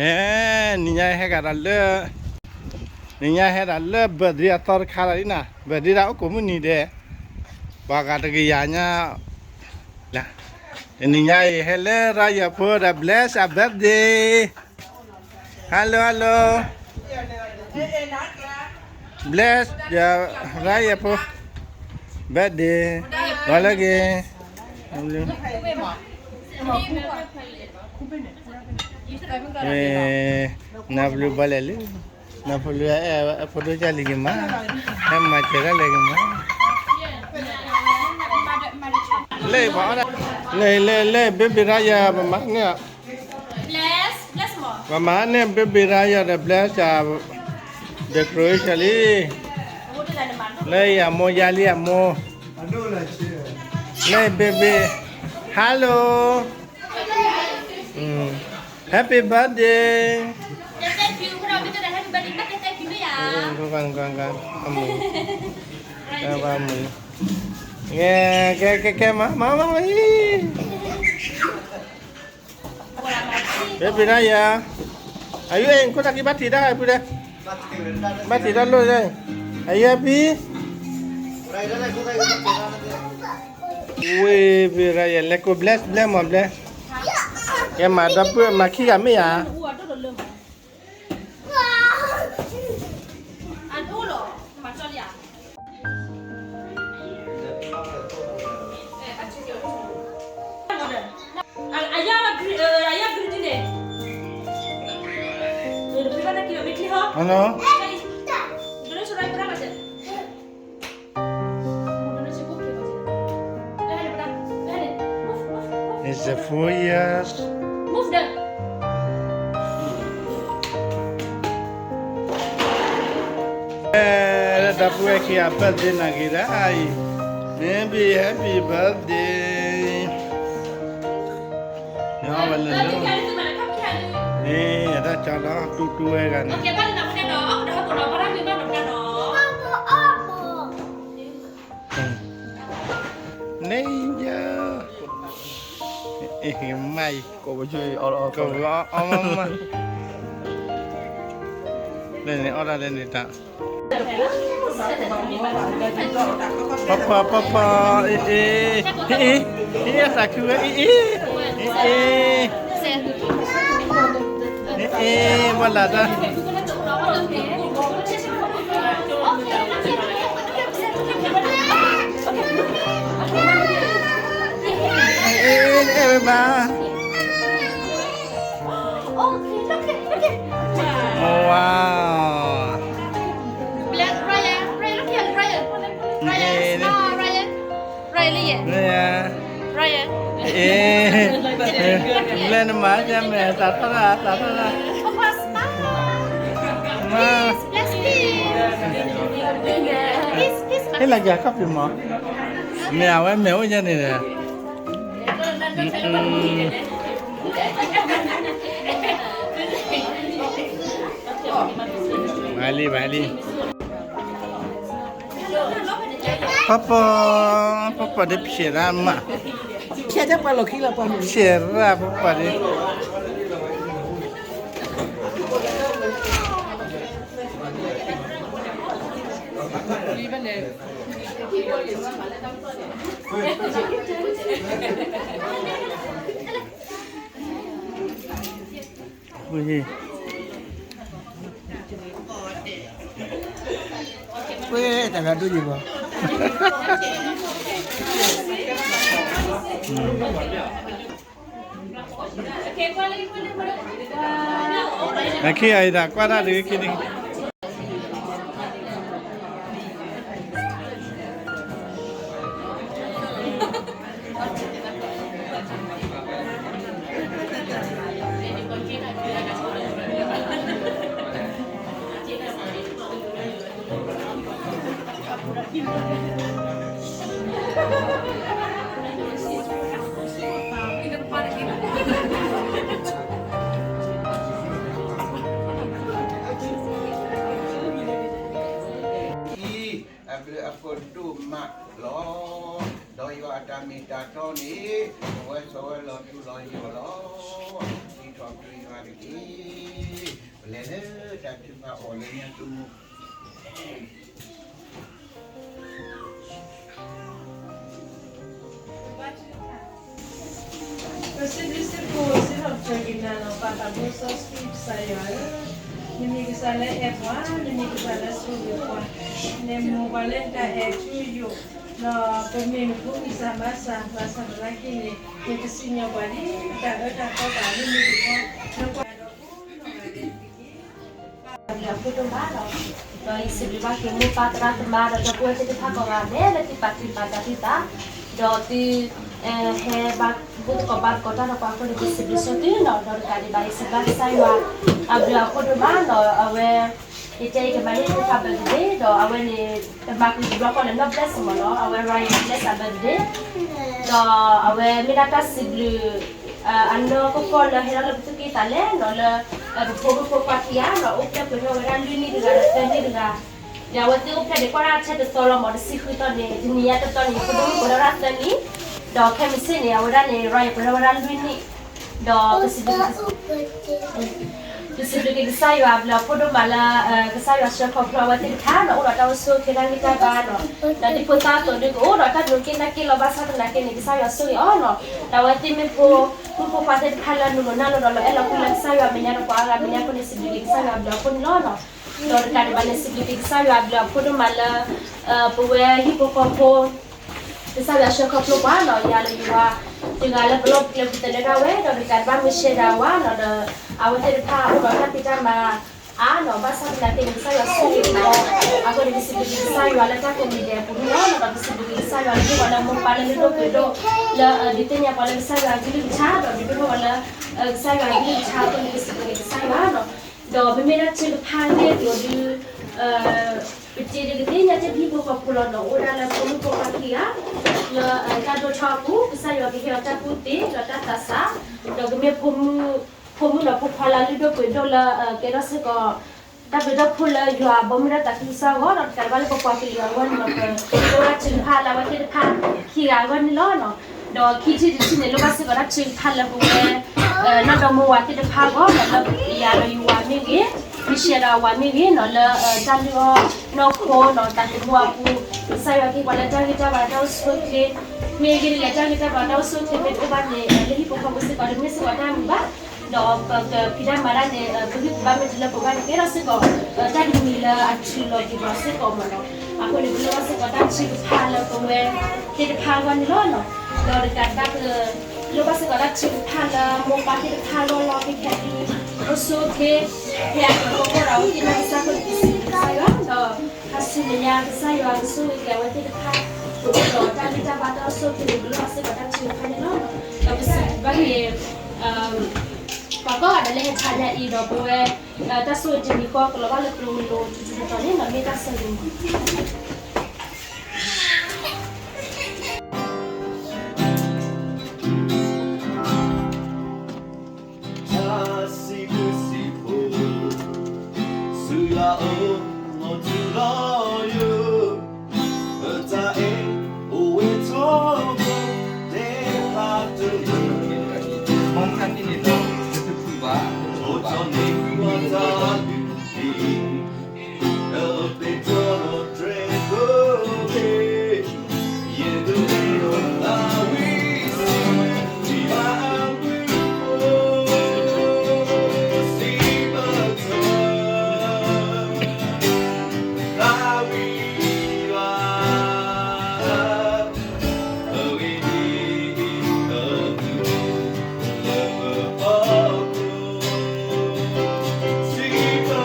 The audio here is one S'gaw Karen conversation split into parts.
အဲ နံၤညါဟဲကဒီးလၢ နံၤညါဟဲဒၣ်လၢ birthday အသီတခါလီၤဒ်နၤ, birthday ဒၣ်အိၣ်ကိးမုၢ်နံၤဒဲး, ပှၤဂၤတကယၤညါ, တနံၤညါအံၤဟဲလၢရၤယၤဖိဒီး bless a birthday, hello hello, bless ရၤယၤဖိ birthday, ဝဲလၢက့ၤ နၢ်ပလူၤဘၣ်လဲၣ်လၢ နၢ်ပလူၤအဖိဒိၣ်ကၢ်လံၤက့ၤမး, ဟဲမၤစၢၤဒၣ်လဲာ်က့ၤမး, လၢ လၢ လၢ baby ရၤယၤ ပမၤန့ၢ် ပမၤန့ၢ် baby ရၤယၤဒီး bless decoration လံ, လၢအမိၢ်ယါလံအမိၢ်, လၢ baby, hello, happy birthday, ကဲ ကဲ ကဲ မၤ မၤ မၤ အံၤ baby ရၤယၤ, အယုၢ်အံၤ ခိၣ်တၢ်ခံဘၣ်ထံးတၢ်ဖုဒဲး, ဘၣ်ထံးတၢ်လိၣ်ဒဲး, အယဲၢ်ဖံ ဝ့ၢ် baby ရၤယၤ လဲၤကိး bless bless မၤ bless, ကဲမၤဒီပုၢ်မၤခံဂၤမ့ၢ်ဧါ, It's a four years. အဲ ဒီပုၢ်ဝဲၢ်ခံဂၤ birthday နာ်က့ၤဒၣ်အံၤ, baby happy birthday, ဝဲလၢလၢ, အတၢ်ကၠီလီၤ တူတူဝဲဂၤန့ၣ် န့ၣ်ယၤ, အ့ၣ် မါအံၤ ကိးဝဲအီၣ်မး, လၢန့ၣ်အီၣ်ဒၣ်လၢန့ၣ်တၢ်, ပီၢ်ပီၢ် ပီၢ်ပီၢ် အ့ၣ် အ့ၣ် အ့ၣ် အ့ၣ် အသးခုဝဲ အ့ၣ် အ့ၣ် အ့ၣ် အ့ၣ် ဝဲလၢတၢ် အဲၣ်ဝဲဘၣ်, wow, Ryan, Ryan, look here, Ryan. Ryan, smile, Ryan. Ryan, လၢယၤ, Ryan. အ့ၣ်, လၢနမၤယၤမဲာ် သးထီၣ်တၢ် သးထီၣ်တၢ်, Papa, smile. Please, bless me. ဟ့ၣ်လီၤယၤခီၣ်ဖံးမး, မ့ၢ်အဝဲမဲာ်အိၣ်ယဲန့ၣ်ဒီး, ဘၣ်လံ ဘၣ်လံ, ပီၢ်ပီၢ်, ပီၢ်ပီၢ်ဒ်ဖျဲးရၣ်မး, ဖျဲးရၣ် ပီၢ်ပီၢ်ဒ် ဝ့ၢ် တၢ်ဂၤဒိၣ်ယံၤဘၣ်, အခံဂၤအံၤဒၣ်ကွၢ်တၢ်ဒ်ခံန့ၣ် အံၤ အဘျုးအဖှိၣ်ဒိၣ်မးလီၤ. ဒီးယွၤအတၢ်မ့ၢ်တၢ်တီန့ၣ် အဝဲဆိးဝဲလီၤထူလီၤယိာ်လီၤ. စံးထီၣ်ပတြၢၤယွၤတက့ၢ်. ပလဲၤလၢတၢ်ထုကဖၣ်အီၤလၢညါတမူ ပစံးဘျုးစံးဖှိၣ်စံးထီၣ်ပတြၢၤက့ၤနၤလီၤ ပၢ်သးဘိစီဆှံကစၢ်ယွၤဧၢ, နမ့ၢ်ကစၢ်လၢအဲၣ်ပှၤ, နမ့ၢ်ကစၢ်လၢဆိၣ်ဂ့ၤပှၤ, နမိၢ်ပှၤလၢတၢ်အဲၣ်ထူယိာ်, ဒီးပမ့ၢ်နဖိဂံၢ်စၢ်ဘါစၢ် ဘၣ်ဆၣ်သနာ်က့န့ၣ် နကစံၣ်ညီၣ်ပှၤဒ်ပတၢ်အၢတၢ်သီဘၣ် မ့မ့ၢ်တခီ နကွၢ်ဒီးဖိနီၢ်ဂၤဒဲးတက့ၢ်. အဖိဒိၣ်မးဒီး ဒီးယစံးဘျုးဘၣ်က့ၤမိၢ်ပၢ်သရၣ်သမါဒီးဒီပုၢ်ဝဲၢ်သ့ၣ်တဖၣ်ကိးဂၤဒဲးလၢသုပာ်တံၢ်ပာ်တာ်သုသး, ဒီးသု ဟဲဘၣ်ဘူၣ်သကိးဘါသကိးတၢ်ဒီးပှၤအဃိန့ၣ် ယစံးဘျုးဆိသုနီၤ, ဒီးတကးဒံးဘၣ် ယစံးဘျုးကစၢ်ယွၤ အဘျုးအဖှိၣ်ဒိၣ်မးနီၤ, အဝဲ ယတဲအံၤကမၤဟ့ၣ်ဖိခွါ birthday ဒီးအဝဲန့ၣ် တမၤကွံာ်တဘျီဃီလၢနီၢ် bless မ့ၢ်နီၤ, အဝဲ Ryan bless အ birthday ဒီးအဝဲမ့ၢ်ဒၣ်တၢ်စံးဘျုး အနီၢ်ကီၢ်ကီၢ်လၢဟဲထီၣ်လၢပသူၣ်ကံၢ်သးလဲနီၤ, လၢ ပဖိမုၣ်ဖိခွါခံဂၤနီၤ အိၣ်ဖျဲၣ်ပှဲၤထီၣ်ဝဲဒၣ်လွံၢ်နံၣ်တဂၤဒီးသၢနံၣ်တဂၤ, ဒီးအဝဲသ့ၣ်အိၣ်ဖျဲၣ်န့ၣ် ကွၢ်ဒၣ်ထဲတသီလီၤမး တဆံဃုသီန့ၣ် တနံၤညါတသီန့ၣ် ဖိဒိၣ်မုၣ်ပှဲၤထီၣ်ဝဲဒၣ်သၢနံၣ်, ဒီးခဲမုၢ်ဆ့ၣ်န့ၣ် အဝဲဒၣ်န့ၣ် Ryan ပှဲၤထီၣ်ဝဲဒၣ်လွံၢ်နံၣ်, ဒီး ပစံးဘျုးက့ၤကစၢ်ယွၤအဘျုးအဖှိၣ်ဒိၣ်မးလၢ ကစၢ်ယွၤဆှၢခီဖျိအဝဲသ့ၣ်တဖၣ်နီၤ အိၣ်ဒီးတၢ်အိၣ်ဆူၣ်အိၣ်ချ့တၢ်ဂံၢ်တၢ်ဘါနီၤ, ဒီးဒ်ဖိသၣ်အသိးဒုကအိၣ်ဒီးတၢ်ဒိးက့ၣ်နၢ်က့ၣ်လီၤ ဘၣ်ဆၣ်သနာ်က့န့ၣ် ကစၢ်ယွၤဆိၣ်ဂ့ၤအီၤနီၤ, ဒီးအဝဲသ့ၣ်မ့ၢ်ဖိ မုၣ်ဖိခွါသ့ၣ်တဖၣ်လၢနုာ်လီၤနၢ်လီၤဒီးလီၤအဲၣ်လီၤကွံလၢကစၢ်ယွၤအမဲာ်ညါဒီး ပှၤအါဂၤအမဲာ်ညါအဃိန့ၣ် စံးဘျုးက့ၤကစၢ်ယွၤအဘျုးအဖှိၣ်န့ၣ်လီၤနီၤ, ဒီးတကးဒံးဘၣ်န့ၣ် စံးဘျုးက့ၤကစၢ်ယွၤအဘျုးအဖှိၣ်ဒိၣ်မးလၢ ပဝဲဟံၣ်ဖိဃီဖိ ကစၢ်ယွၤဆှၢခီဖျိပှၤနီၤ, ယၤလၢယဝၤ တဂၤလၢပလီၢ်ပကျဲပူၤသန့ၤဒၣ်ဝဲ ဒီးတကးဒံးဘၣ်မ့ၢ်ရှဲဒၣ်ဝၤနီၤ, ဒီးအဝဲသ့ၣ်တဖၣ်အိၣ်ဒီးတၢ်ဖံးတၢ်မၤအါနီၤ, ဘၣ်ဆၣ်သနာ်က့န့ၣ် ကစၢ်ယွၤဆိၣ်ဂ့ၤအီၤ, အဃိန့ၣ်ပစံးဘျုးက့ၤကစၢ်ယွၤလၢတၢ်ကိးမံၤဒဲးအပူၤန့ၣ်လီၤ, ဒီးပစံးဘျုးက့ၤကစၢ်ယွၤလၢဟ့ၣ်ပှၤလၢမိၢ်ပၢ်လၢလုၢ်ဒိၣ်ပှ့ၤဒိၣ် လၢဒုးသ့ၣ်ညါပှၤလၢကစၢ်ယွၤအကလုၢ်ကထါ ဒီးဒုးဒိၣ်ထီၣ်ပှၤလၢ ကစၢ်ယွၤအကလုၢ်ကထါအဃိန့ၣ် ပစံးဘျုးက့ၤကစၢ်ယွၤနီၤ, ဒီးပမ့ၢ်ဒၣ်ထုကဖၣ်ဂ့ၢ်အသိးဒုး ပတ့တကသ့ၣ်ညါတ့ၢ်ပဟံၣ်ဖိဃီဖိလီၤနီၤ, အိၣ်ဒၣ်လၢဖိမုၣ်ဖိခွါခံဂၤ လၢတၢ်ဒိၣ်ထီၣ်အပူၤ ကစၢ်ယွၤကဟ့ၣ်အီၤတၢ်ကူၣ်သ့ဒီးတၢ်သးစၢ်, ဒီးကမ့ၢ် ဖိမုၣ်ဒီးဖိခွါလၢလုၢ်ဒိၣ်ပှ့ၤဒိၣ်လၢ ကဲထီၣ်စ့ၢ်ကီး တၢ်ဘျုးတၢ်ဖှိၣ်လၢယွၤအဘီမုၢ်ဒီးတၢ်သးခုကစီၣ်အဂီၢ် ဒီးတကးဒံးဘၣ်လၢပပှၤကလုာ်အဂီၢ်န့ၣ်ဒီး ပအိၣ်ဒၣ်ထုကဖၣ်လၢအဝဲသ့ၣ်တဖၣ်ခံဂၤအဂီၢ်န့ၣ်လီၤ. ဒီးခံထံၣ်တထံၣ်န့ၣ် လိၣ်ဘၣ်စ့ၢ်ကီးတၢ်ထုကဖၣ်လၢပဝဲ နီၢ်ဒီမါဝၤသ့ၣ်တဖၣ်အဂီၢ်ဒီး လၢယၤဒီးယဝၤမ့ၢ်ဂ့ၤ, မ့ၢ်ရှဲဒီးအဝၤမ့ၢ်ဂ့ၤနီၤ လၢတၢ်လုၢ်အီၣ်နီၢ်ခိနီၤ တၢ်သးသမူအပူၤ ကစၢ်ယွၤကဟ့ၣ်ပှၤလၢတၢ်ဂံၢ်တၢ်ဘါတၢ်အိၣ်ဆူၣ်အိၣ်ချ့, မ့ၢ်ဂ့ၤဒ်လဲၣ် တၢ်ဂံၢ်တၢ်ဘါတၢ်အိၣ်ဆူၣ်အိၣ်ချ့မ့ၢ်တအိၣ်ဘၣ်န့ၣ် လၢဟံၣ်ဖိဃီဖိစ့ၢ်ကီးတမ့ၢ်စ့ၢ်ကီးတၢ်မုာ်ဘၣ်, ဒီးပကဖံးတၢ်မၤတၢ်န့ၣ် ပဂံၢ်ပဘါမ့ၢ်တလၢပှဲၤဘၣ်န့ၣ် ကဲထီၣ်စ့ၢ်ကီး တၢ်တမံၤလၢအထုးလီၤက့ၤပှၤစ့ၢ်ကီးမ့ၢ်နီၤ. အဃိန့ၣ် ပလိၣ်ဘၣ်စ့ၢ်ကီးတၢ်ထုကဖၣ်လၢပဝဲသ့ၣ်တဖၣ်အဂီၢ်န့ၣ်လီၤ. ဒီးတကးဒံးဘၣ် ပလိၣ်ဘၣ်စ့ၢ်ကီးတၢ်ထုကဖၣ်လၢမိၢ်ပၢ်သ့ၣ်တဖၣ်အဂီၢ်လီၤ. ခဲခဲအံၤ အိၣ်ဆူၣ်အိၣ်ချ့ ဖဲအကီၢ်ကီၢ်ဒီး အဝဲသ့ၣ်တဖၣ်ကစၢ်ခီၣ်တံၢ်စံးဘျုးကစၢ်ယွၤ ဒီး ဟါဆူမဲာ်ညါ ကစၢ်ယွၤကဆိၣ်ဂ့ၤက့ၤအဝဲသ့ၣ်တဖၣ် ကအိၣ်ဒီးတၢ်ဂံၢ်တၢ်ဘါတၢ်အိၣ်ဆူၣ်အိၣ်ချ့န့ၣ် ပလိၣ်ဘၣ်စ့ၢ်ကီးတၢ်ထုကဖၣ်န့ၣ်လီၤ. ဒီးပစံးဘျုးဘၣ်က့ၤ ပှၤကိးဂၤဒဲးလၢဟဲဖးညါအံၤဒီး ပဝဲ တၢ်ဆိၣ်ဂ့ၤတမံၤဃီကလီၤဘၣ်လၢပလိၤလိၤထူထူတီၤတီၤန့ၣ် မ့ၢ်တၢ်ဆိၣ်ဂ့ၤ တၢ်စံးဘျုးစံးဖှိၣ် ဆူယွၤအအိၣ် လီၤထူလီၤယိာ် အတၢ်အဲၣ်အိၣ်ဝဲထီဘိ တဲဖးတလၢ မ့ၢ်တၢ်န့ၣ်လီၤ တဖုဘၣ် အိၣ်ထီၣ်န့ၢ်ဝဲတၢ်ဒုးက့ၤ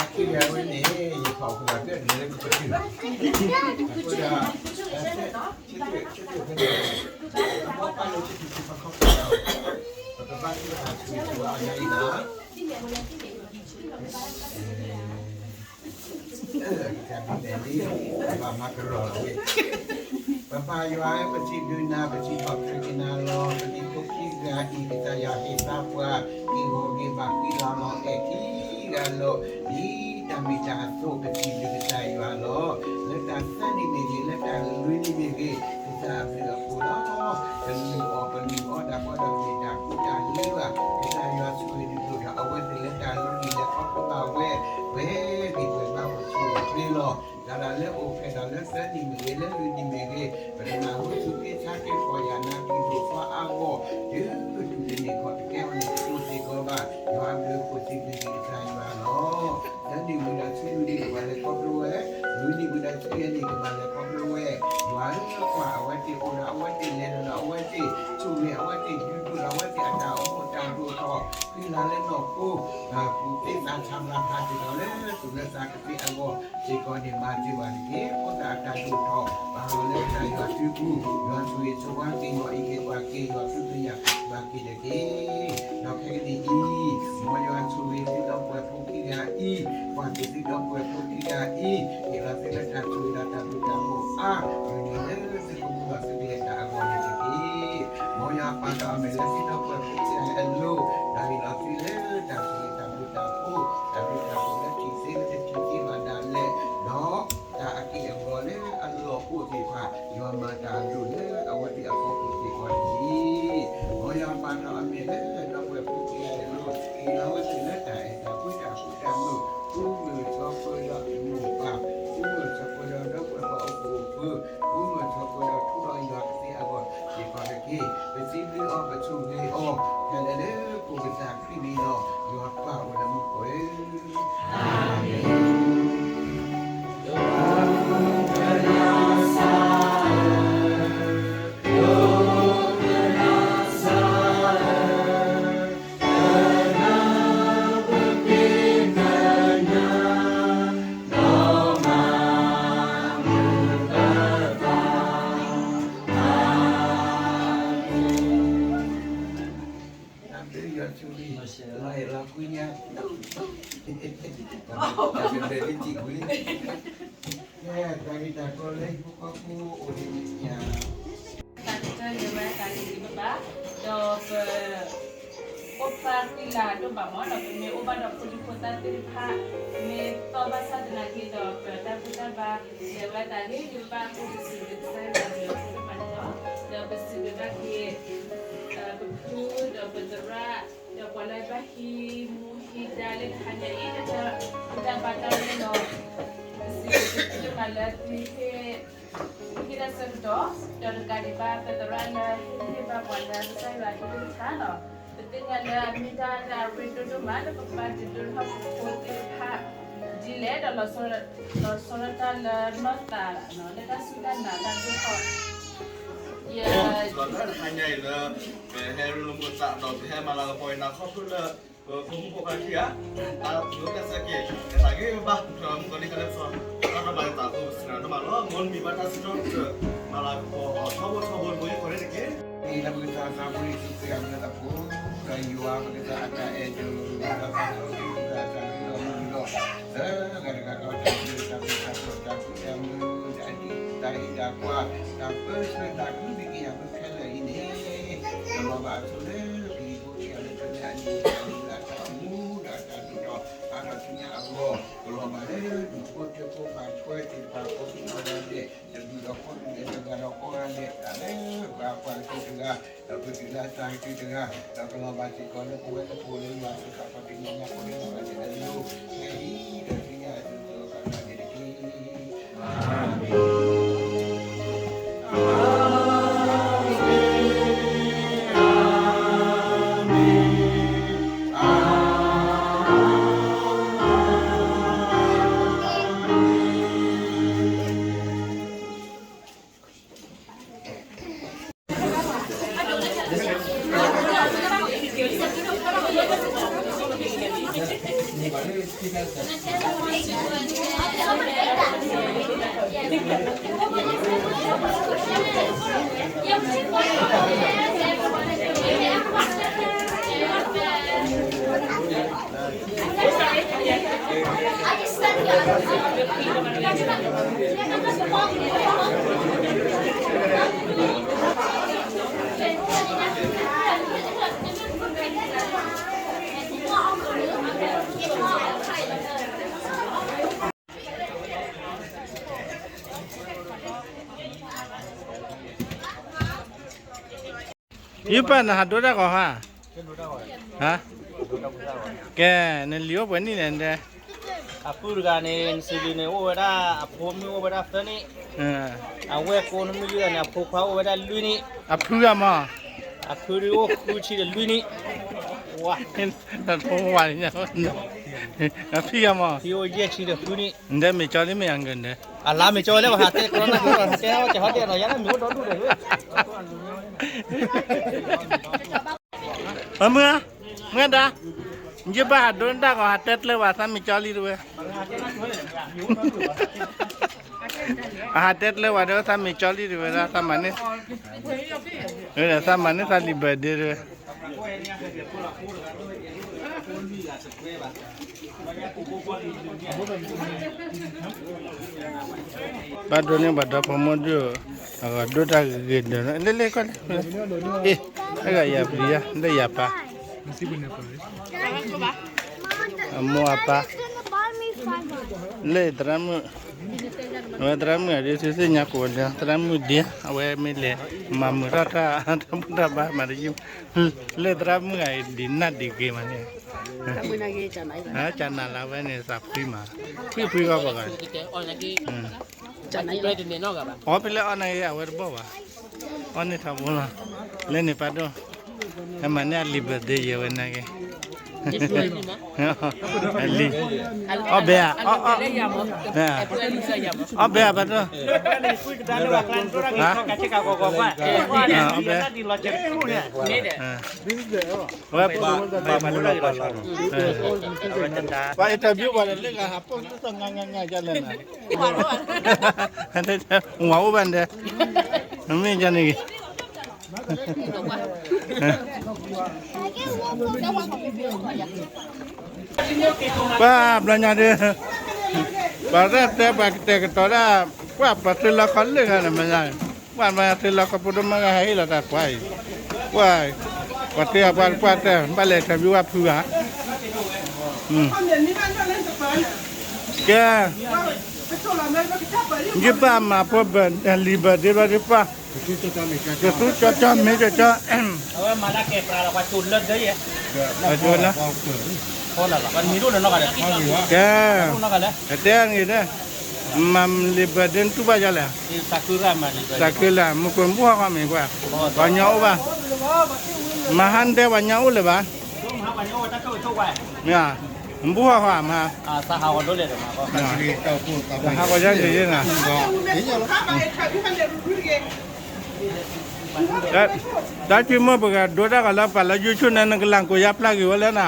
အခ့အဝဲန့ၣ် ယဖးအီၤကလၤကၢၢ် နလဲၤကပတုာ်, အဃိဒီး ဆၢထၢၣ်ဖဲန့ၣ် အဘီပၢ်လၢဆၢထၢၣ်ဖီခီၣ်ဖီ, ပကဘၣ်သ့ၣ်တဖၣ်ဆူးဆူးအါအါအံၤလီၤ. ပမၤကရီလီၤဝဲ, ပပၢ်ယွၤဧၢ, ပစံးဘျုးနၤ, ပစံးခီၣ်ထံးက့ၤနၤလီၤ. ပဒံဖိခံဂၤအံၤ ကစၢ်ယွၤဟ့ၣ်သါပှၤ က့ၤဂီၤဂ့ၤဘၣ်ဃံလၤလီၤအဲၣ်ခံဂၤလီၤ. ဒ်တၢ်မ့ၢ်တၢ်အသိး ပစံးဘျုးကစၢ်ယွၤလီၤ. လၢတၢ်သၢနံၣ်မ့ၢ်ဂ့ၤ, လၢတၢ်လွံၢ်နံၣ်မ့ၢ်ဂ့ၤ, ကစၢ်အဘျုးအဖှိၣ်လီၤ. ပလူၤအီၤ, ပလူၤအီၤ တၢ်ကီဒီးက့ၤတၢ်ကူတၢ်လံဘၣ်, ကစၢ်ယွၤဆိၣ်ဂ့ၤဒိၣ်ထီၣ်အဝဲသ့ၣ်လၢတၢ်လွံၢ်နံၣ်လၢခီဖျိဘၣ်ဝဲ, ပှဲၤဂ့ၤပှဲၤဘၣ်အိၣ်ဆူၣ်အိၣ်ချ့လီၤ. တၢ်လၢအိၣ်ဖျဲၣ်ထီၣ်လၢသၢနံၣ်မ့ၢ်ဂ့ၤ, လၢလွံၢ်နံၣ်မ့ၢ်ဂ့ၤ, ပတနၢ်ဟူဆူၣ်က့ၤဆါက့ၤပီၢ်ယၢ်နၤကံၢ်ဒိၣ်ဖီအဂီၢ်, တုၤတုၤန့ၣ်ခီတကဲဝဲန့ၣ် တအိၣ်စ့ၢ်ကီးဘၣ်, ယွၤအဘျုးအဖှိၣ်စံးဘျုးက့ၤကစၢ်ယွၤလီၤ. သၢနံၣ်ဝံၤဒီးဆံနံၣ် ကဘၣ်လဲၤခီဖျိဝဲ, လွံၢ်နံၣ်ဝံၤဒီးဆံယဲၢ်နံၣ် ကဘၣ်လဲၤခီဖျိဝဲ, ယွၤဧၢကွၢ် အဝဲသ့ၣ်အိၣ်ဒီးအဝဲသ့ၣ်လဲၤဒီးအဝဲသ့ၣ်, ဆိၣ်ဂ့ၤအဝဲသ့ၣ် ဒုးဒိၣ်ဒီးအဝဲသ့ၣ်အတၢ်အိၣ်ဖှိၣ်တၢ်ဒိၣ်ထီၣ်, ဃံလၤလၢနီၢ်ခိ, ကူၣ်သ့သးဆးလၤဖးဒိၣ်ထီၣ်လၢသူၣ်လၢသးကသ့အဂီၢ်စ့ၢ်ကီးန့ၣ် မၤစၢၤဘၣ်တက့ၢ်. ဖိသၣ်အတၢ်ဒိၣ်ထီၣ် ပာ်လီၤလၢကစၢ်ယွၤစုပူၤ, ယွၤဆိၣ်ဂ့ၤဆိၣ်ဝါက့ၤယွၤအံးက့ၤပှၤက့ၤ ယွၤသူၣ်ကညီၤဘၣ်က့ၤတက့ၢ်. ဒီးခဲကနံၣ်အံၤ, မ်ယွၤဆိၣ်ဂ့ၤသုဒီပုၢ်ဝဲၢ်ဖိခံဂၤအံၤ, ကွၢ်က့ၤသုဒီပုၢ်ဝဲၢ်ဖိခံဂၤအံၤ, ဟ့ၣ်လီၤသုလၢတၢ်ဆိၣ်ဂ့ၤဒီးတၢ်ဘျုးတၢ်ဖှိၣ်အါမံၤန့ၣ် လၢသုကမူဒီးသုကလဲၤတၢ်အဂီၢ်န့ၣ်တက့ၢ်. မ်ယွၤပာ်ထီၣ်အမဲာ်လၢသုဒီပုၢ်ဝဲၢ်ဖိခံဂၤအလိၤ, ဒီးဟ့ၣ်လီၤသုလၢတၢ်ဆိၣ်ဂ့ၤတၢ်ဘျုးတၢ်ဖှိၣ်, တၢ်ဘျုးတၢ်ဖှိၣ်လၢထံၣ်သ့လၢတထံၣ်သ့ဘၣ်ဒၣ်လဲာ်, ဒီးတၢ်အက့ၢ်အဂီၤလၢအလီၢ်အိၣ်သ့ၣ်တဖၣ် ယွၤမၤတၢ်အဒိၣ်လၢအဝဲသ့ၣ်အဖီခိၣ်စ့ၢ်ကီးတက့ၢ်. မ်ယွၤပာ်ထီၣ်အမဲာ်လၢဒီပုၢ်ဝဲၢ်ဖိခံဂၤအလိၤ, ဟ့ၣ်လီၤဝဲသ့ၣ်လၢတၢ်အဲၣ်တၢ်ကွံတၢ်ဃူတၢ်မုာ်, ဃူမုာ်ထီၣ်ပၢၢ်ဒီးမိၢ်ပၢ်, ဃူမုာ်ထီၣ်ပၢၢ်ဒီးဒီပုၢ်ဝဲၢ်ဖိအအိၣ်ဖှိၣ်, ဃူမုာ်ထီၣ်ပၢၢ်ဒီးထူဒီးယွၤကသ့အဂီၢ်စ့ၢ်ကီးတက့ၢ်. ပစံးဘျုးအီၤ ပဆိၣ်ဂ့ၤအီၤ, ဖဲလဲၣ်လၢပကစၢ်ခရံာ်န့ၣ်လီၤ. ယွၤပၢ်အိၣ်လၢမူခိၣ်ဧၢ, အၤမ့ၣ်. လီၤကွံညါ, တၢ်ကဒဲးလၢတံၢ်ကွံ, ကဲ တၢ်ဂ့ၢ်တၢ်ကျိၤလၢဟံၣ်ဖိဃီဖိအိၣ်ဒံးန့ၣ်ညါ, တၢ်ကတၢၢ်န့ၣ်ဝဲတၢ်ဂ့ၢ်ဂ့ၤဘၣ်ဘၣ်, ဒီးပ အိၣ်ဖျါသံလၢအဒိၣ်ဘၣ်မး ဒီးပမ့ၢ်အိၣ်ဘၣ်ဒီးဖိဒံဖိသၣ်သ့ၣ်တဖၣ် မ့ၢ်သီၣ်ဘၣ်ဆၣ်သနာ်က့ဒီး ပတၢ်ဘူၣ်တၢ်ဘါ လဲၤဝဲတၢ်ဂ့ၤဂ့ၤဘၣ်ဘၣ်အဃိ ပစံးဘျုးကစၢ်ယွၤအဘျုးအဖှိၣ်ဒိၣ်မးန့ၣ်လီၤ. ဒီးပစံးဘျုးဘၣ်က့ၤ ပဖုဒီးပသရၣ် ဒီးပှၤလၢဘၣ်ဟံးမူဟံးဒါလၢတဟါညါအံၤ တၢ်ဘူၣ်တၢ်ဘါတၢ်ရဲၣ်လီၤ ပစံးဘျုးကစၢ်ယွၤလၢသုဟ့ၣ် ဟ့ၣ်တၢ်ဆၢကတီၢ် ဒီးတကးဒံးဘၣ် ပသရၣ်လၢဟ့ၣ်ဂံၢ်ဟ့ၣ်ဘါပှၤလၢကစၢ်ယွၤအကလုၢ်ကထါလီၤ. ပသ့ၣ်ညါလၢအမ့ၢ်တၢ်လၢအရ့ဒိၣ်ဒိၣ်မး လၢပပာ်တ့ၢ်ဒိၣ်ထီၣ်ပဖိသ့ၣ်တဖၣ်ဒ်လဲၣ်ဒီး လီၤဆီဒၣ်တၢ်လၢနီၢ်သး လၢတၢ်စူၢ်တၢ်နာ်တၢ်ဒိၣ်ထီၣ် ယ လီၤလၢတဟါညါအံၤလၢ ပဟဲရ့လိာ်မုာ်သးဒီး ပဟဲမၤလၤကပီၤအံၤ နၢ်ခီဖျိလၢ ပဖိမုၣ်ဖိခွါခံဂၤ တၢ်ဒိးတၢ်ဆၢက့ၤ တၢ်ဂ့ၤဘၣ် မုၣ်ကီၤလံၢ်တၢ်လၢပစီ တၢ်တမၤလၢတၢ်အဃိ ပစံးဒၣ်တမၤလီၤ မ်နမံၤဘၣ်တၢ်စံးထီၣ်ပတြၢၤ မၤလၤကပီၤအီၤထီဘိထီဘိတဘိယူၢ်ဃီန့ၣ်တက့ၢ်. မ့ၢ်လၢပကစၢ်သးပှၢ်ယ့ၣ်ၡူးခရံာ်အမံၤအဃိ ဒီးယွၤပကစၢ်အတၢ်အဲၣ်ဒိး ဒီးတၢ်သးစီဆှံပကစၢ်အတၢ်ဂ့ၤဒီးမုၢ်ဒီး လၢဂၤတဂၤဒီးတၢ်ဘျုးတၢ်ဖှိၣ်တၢ်ကူၣ်တၢ်မုာ် တၢ်ဒ်တၢ်ဟ့ၣ်တၢ်ကွၢ် တၢ်ပၢဆှၢတၢ်ကူးသ့ၣ်က့ၤယၤဖဲခဲလၢာ်အံၤန့ၣ် ကလီၤဘၣ်အဆိလၢပဟံၣ်ဖိဃီဖိလၢကမ့ၢ်အန့ၣ် တၢ်မုၢ်လၢ်တၢ်အမူဒီးတၢ်ဒိၣ်ထီၣ်အါထီၣ်ဆူညါအဂီၢ် ကလီၤဘၣ်လၢဒူၣ်ဖိထၢဖိပှၤထွဲသ့ၣ်တဖၣ် ကိးဒံးနီၢ်ဂၤဒဲး တဒူၣ်ဒီးကိးဒူၣ်ဒဲး တဂၤဒီးကိးဂၤဒဲး တၢ်လၢပှၤကွၢ်က့ၤတဂၤ ဒီးပတုၤလၢအတၢ်ကတုၤတဂၤ ဒီးကလီၤဘၣ်စ့ၢ်ကီးလၢပဝဲလၢပအိၣ်လၢယွၤအစုခါခီၣ်ထံးမဲာ်ညါကိးဒံးနီၢ်ဂၤဒဲးလၢ ခဲအံၤဒီးဆူညါအစိၤစိၤအဃၣ်ဃၣ်န့ၣ်တက့ၢ်. အၤမ့ၣ်, အၤမ့ၣ်, အၤမ့ၣ်, အၤမ့ၣ်. ယပၢ်နဟးဒိတၢ်ဂီၤဟါ, ဟါ, ကဲ, နလံၤအိၣ်ပှဲၤနံၣ်လဲၣ်တဲ, အပုၢ်တဂၤန့ၣ် နစံးလံန့ၣ် အိၣ်ဝဲဒၣ် အဖိမုၣ်အိၣ်ဝဲဒၣ်သၢနံၣ်, အဝဲၢ်ကိနမုၣ်ယုၢ်န့ၣ် အဖိခွါအိၣ်ဝဲဒၣ်လွံၢ်နံၣ်, အဖုဂၤမး, အဖုဒုးအိၣ်ဃုဆံဒီးလွံၢ်နံၣ်, ဝါ, အဖုဂၤမး, ဖံအိၣ်ယဲၢ်ဆံဒီးဃုနံၣ်, နတဲမ့ၢ်ကၠီလံမ့ၢ်အဂၤန့ၣ်, အလါမ့ၢ်ကၠီဝဲလၢပဟးတဲကျီနၢ်ကၠီ တဲဟီတဲဟီတဲနီၤ ယၤလၢမ့ၢ်အိၣ်ဒီဒူၣ်ဒီး မုၢ်ဧါ, မုၢ်ဒါ, ယဘၣ်ဟးဒိတၢ်ဂီၤ ဟးတဲကျၢၤဝဲ သးမ့ၢ်ကၠီလံတဝဲ, အဟးတဲကျၢၤဝဲဒီး သးမ့ၢ်ကၠီလံတဝဲဒၣ် သးမၤန့ၢ်, သးမၤန့ၢ်သးလံၤဘၢၣ်ဒ့တဝဲ ဘၣ်ဒိန့ၢ်ဘၣ်ဒီဖိမိၢ်ဒုး, အဂီၢ်ဒိၣ်တၢ်ဂ့ၤဂ့ၤဒီး လၢလၢကွၢ်လၢ, အ့, အဂၤယၤပျံၤယၤ လၢယၤပၢ်, အမိၢ်အပၢ်, လၢသရၣ်မုၣ်, အဝဲသရၣ်မုၣ်အဒုး သုသ့ၣ်ညါကိးလၢ သရၣ်မုၣ်ဒ့ အဝဲမ့ၢ်လဲၤ မၤမုာ်ထီၣ်တၢ် တၢ်ဘူၣ်တၢ်ဘါမၤတယုၢ်, လၢသရၣ်မုၣ်ဂၤအံၤဒံးနၢ်ဒံးဂ့ၤမးန့ၣ်, ကနၤလၢအဝဲန့ၣ်သးဖှံမး, ဖှံဖှံဂီၢ်ပှၤဂၤ, အီၣ်ဖဲလဲၣ်အီၣ်နာ်က့ အဝဲတဘီၣ်ဘၣ်, အီၣ်န့ၢ်ထီဘိလီၤ, လၢန့ၣ်ပာ်ဒိၣ်, ဟဲမၤန့ၢ်အလံၤဘၢၣ်ဒ့ယဲဝဲနာ်က့ လံ, အီၣ်ဘဲဧါ, အီၣ်ဘဲဧါပာ်ဒိၣ်, အီၣ်ဘဲ, ဝဲ, ပှၤအံၤတၢ်ဘျုးပှၤလၢဂၤဟးပိာ်လၢသီငါငါငါယလဲၣ်နၤ, ဝၤအိၣ်ဘၣ်ဒဲ, မ့ၢ်ယန့ၣ်ဂ့ၤ ဟဲ ပှၤဘျီညါဒုး, ပှၤတၢ်တဲပှၤကတဲာ်ကတီၤဒၣ်, ပှၤပှၤသုးလီၢ်ခီလၢာ်ဂၤန့ၣ် မ့ၢ်, ပှၤမ့ၢ်သုးလီၢ်ခီဖိဒိၣ်မးဂၤဟဲဟ့ၣ်လီၤတၢ်ပှၤအံၤ, ပှၤ, ပှၤတဲအပှၤတပှၢ်တဲ ဘၣ်လဲၤထီၣ်ဘံဝဲဖုဂၤ, ကဲ, ယပၢ်မၤဖိဘၢၣ်လံၤဘၢၣ်ဒ့ဘျီဒုးပှၢ်, ကသူကၠီကၠီမ့ၢ်ကၠီကၠီ, ကဲ, ကတဲန့ၣ်ဒီး, မၤလံၤဘၢၣ်ဒ့နတူၢ်ဘၣ်ယၤလဲၣ်, သးခုလၢ်, မုၢ်ကိၢ်ဘူၣ်ဟီၣ်ဃီမ့ၢ်ကွၢ်, ပှၤညီအိၣ်ဘၣ်, မဟါနတဲပှၤညီအိၣ်လၢၤဘၣ်, မ့ၢ်, ဘူၣ်ဟီၣ်ဃီမဟါ, ဟးဂီၤယါက့ၤယဲနၤ တၢ်ထံမိၢ်ပကဒိတၢ်ဂီၤလၢပှၤလၢ YouTube န့ၣ် နကလၤကိးယါဖျါဂ့ၤဝဲလၢနၤ,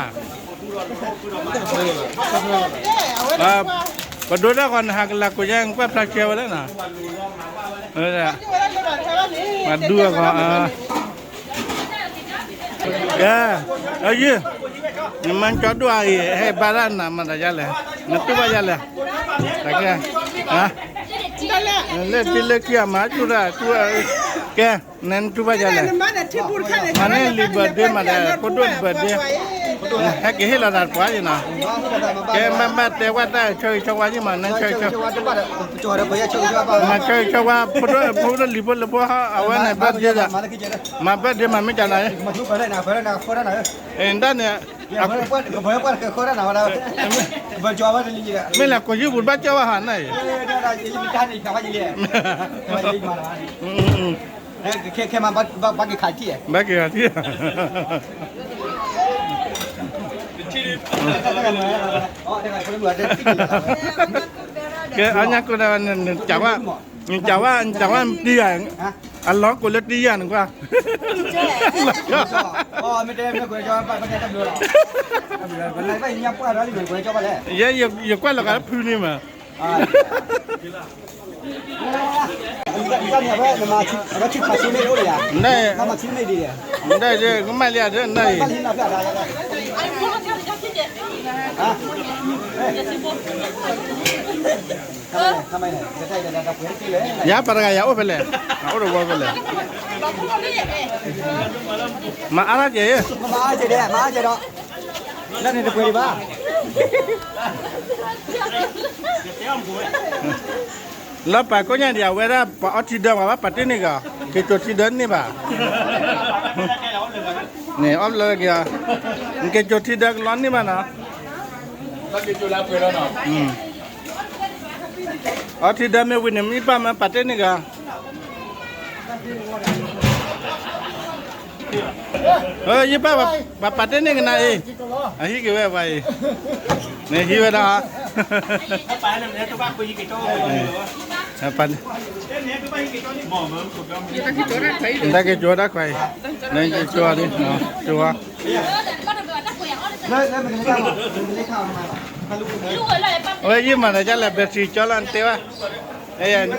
ပဒိတၢ်ဂီၤနဟးကလၤကိးယါ နကွၢ်ဖျါကဲဝဲလၢနၤ, ပဒူအဂီၤ, ကဲ, အယုၢ်, နမါကၠီဒိၣ်အံၤ ဟဲဘါတၢ်နၤမၤတၢ်ယါလဲၣ်, နတူၢ်ဘၣ်ယါလဲၣ်, တၢ်ကဲ, လၢထံလၢကံအမၤတူၢ်တၢ်တူၢ်, ကဲ, နတူၢ်ဘၣ်ယါလဲၣ်, မၤန့ၢ်လံၤဘၢၣ်ဒ့ မၤဒီး ဖိဒိၣ်လံၤဘၢၣ်ဒ့, ဟဲက့ၤဟ့ၣ်လီၤတၢ်ပှၤယါနၤ, ကဲမ့ၢ်ဘၣ်တဲဝဲတၢ်ဆၢဂ့ၤဆၢဝါယါမး နဆၢဂ့ၤဆၢဝါ, မၤဆၢဂ့ၤဆၢဝါ ဖိဒိၣ်လံၤဖိလၢဖိ အဝဲန့ၣ် birthday ဒီး, မၤ birthday မၤမ့ၢ်ကနၤ, ဒ်န့ၣ်, မ့ၢ်လဲၤကိးယုၢ်ပူၤဘၣ်ကၠီဝဲဟးန့ၣ်, ဘၣ်က့ၤခးထံၣ်, ကဲ အညါကိးဒၣ်ဝဲ နကးဝဲ, နကးဝဲ နကးဝဲတံယၤ, အလီၤကိးလၢတံယၤန့ၣ်ကွၢ်, ယဲယကွၢ်လီၤဂာ်လၢဖုန့ၣ်မး, ကမၣ်လံဧါဒ်န့ၣ်အံၤ, ယၤပှၤတဂၤ ယၤအိၣ်ဖဲလဲၣ်, အအိၣ်တဝီဖဲလဲၣ်, မၤအါထီၣ်ကဲ, မၤအါကဲဒီး, မၤအါကဲဒီး, လၢန့ၣ်တပှဲၤဒံးဘၣ် လၢပာ်ကိးညါဒံး အဝဲဒၣ်ပှၤအီထံဒၢပှၤဘၣ်ပာ်တ့ၢ်န့ၢ်ကီး, က့ၤစိာ်ထံဒၢန့ၢ်ဘၣ်, န့ၣ်အီၣ်လၢက့ၤ, နက့ၤစိာ်ထံဒၢကလီန့ၢ်ဘၣ်နီၤ, အီထံဒၢမ့ၢ်ဝံၤန့ၣ် မ့ၢ်ပၢ်မ့ၢ်ပာ်တ့ၢ်န့ၢ်ကီး ယပၢ်ပှၤပာ်တ့ၢ်န့ၢ်ကနၤအံၤ, အဟံၣ်က့ၤဝဲပှၤအံၤ, န့ၣ်ဟံးဝဲဒၣ်, တၢ်က့ၤကၠီတၢ်ခွဲးအံၤ, အဝဲယံၢ်မၤတၢ်ဒ်လဲၣ် battery ကၠီလီၤနတဲဘၣ်,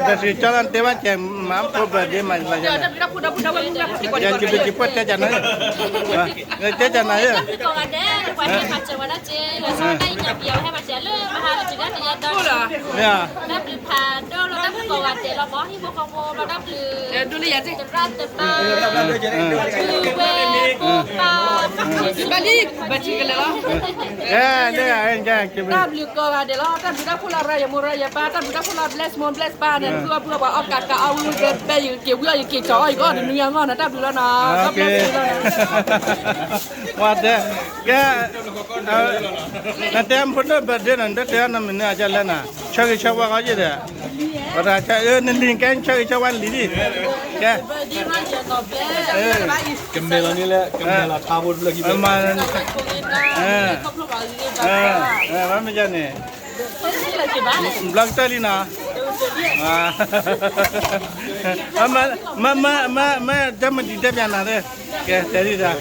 battery ကၠီလီၤနတဲဘၣ်, မၤဖိဘၢၣ်ဒ့မၤလၢယလဲၣ်, ယကဘၣ်က့ၤပှဲၤတဲကနၤ, တဲကနၤဧၢ, မ့ၢ်ဧါ, တၢ်ဘျုးကိးဂၤဒဲးလီၤ, တၢ်ဘျုးတၢ်ဖှိၣ်လၢရၤယမိၢ်ရၤယပၢ်, တၢ်ဘျုးတၢ်ဖှိၣ်လၢ bless မိၢ် bless ပၢ်န့ၣ်, ဖုအဖုအပှၤအီၣ်ကးကးအီၣ်ဝံၣ်ဝံၣ်ဘဲဘဲ ယက့ၤကၠီအီၣ်ယကီၢ်တနွံအဂီၢ်န့ၣ်, တၢ်ဘျုးလီၤနီၤ, ဝဲတဲ, ကဲ, နတဲဖိဒိၣ် birthday နီၤ နတတဲအီၤနီတမံၤန့ၣ် အကလဲၣ်နၤ, ဆၢဂ့ၤဆၢဝါဃီယဲၢ်ဒီး, ပတၢ်ဆၢ နလံၤကဲ ဆၢဂ့ၤဆၢဝါလံၤဒံး, ကဲ ကမဲလီၤန့ၣ်လဲၣ်, ကမဲလီၤထါဖိတဖျၢၣ်ခံဘဲ, မ့ၢ်န့ၣ်, ဘျီကတၢၢ်လံနီၤ, မ့ၢ်, မ့ၢ်, မ့ၢ်, မ့ၢ်, တၢ်မတံၤတဲပျးနၤသ့, ကဲတဲဒံးတၢ်,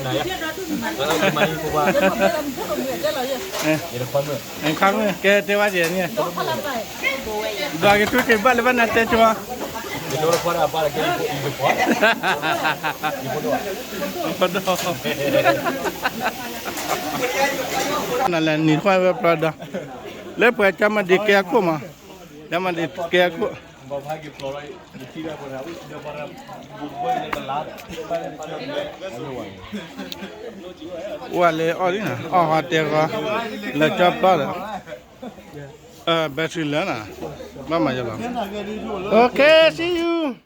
ကဲတဲဝဲ, ဘျီကထူက့ၤဘၣ်လၢဘၣ်နၤတဲဆိ, နလဲၤနံၤထွဲဝဲပျီဒီး လၢပှၤကမၤဒံးကဲအခိၣ်မး, ကမၤဒံးကဲအခိၣ်, အိၣ်ဝဲလၢအီၣ်လံနၤ, အီၣ်ဟီတဲဂီၤ, လၢကၠီပျီဒီး, battery လၢနၤ, ဘၣ်မၤယလီၤ, okay, see you.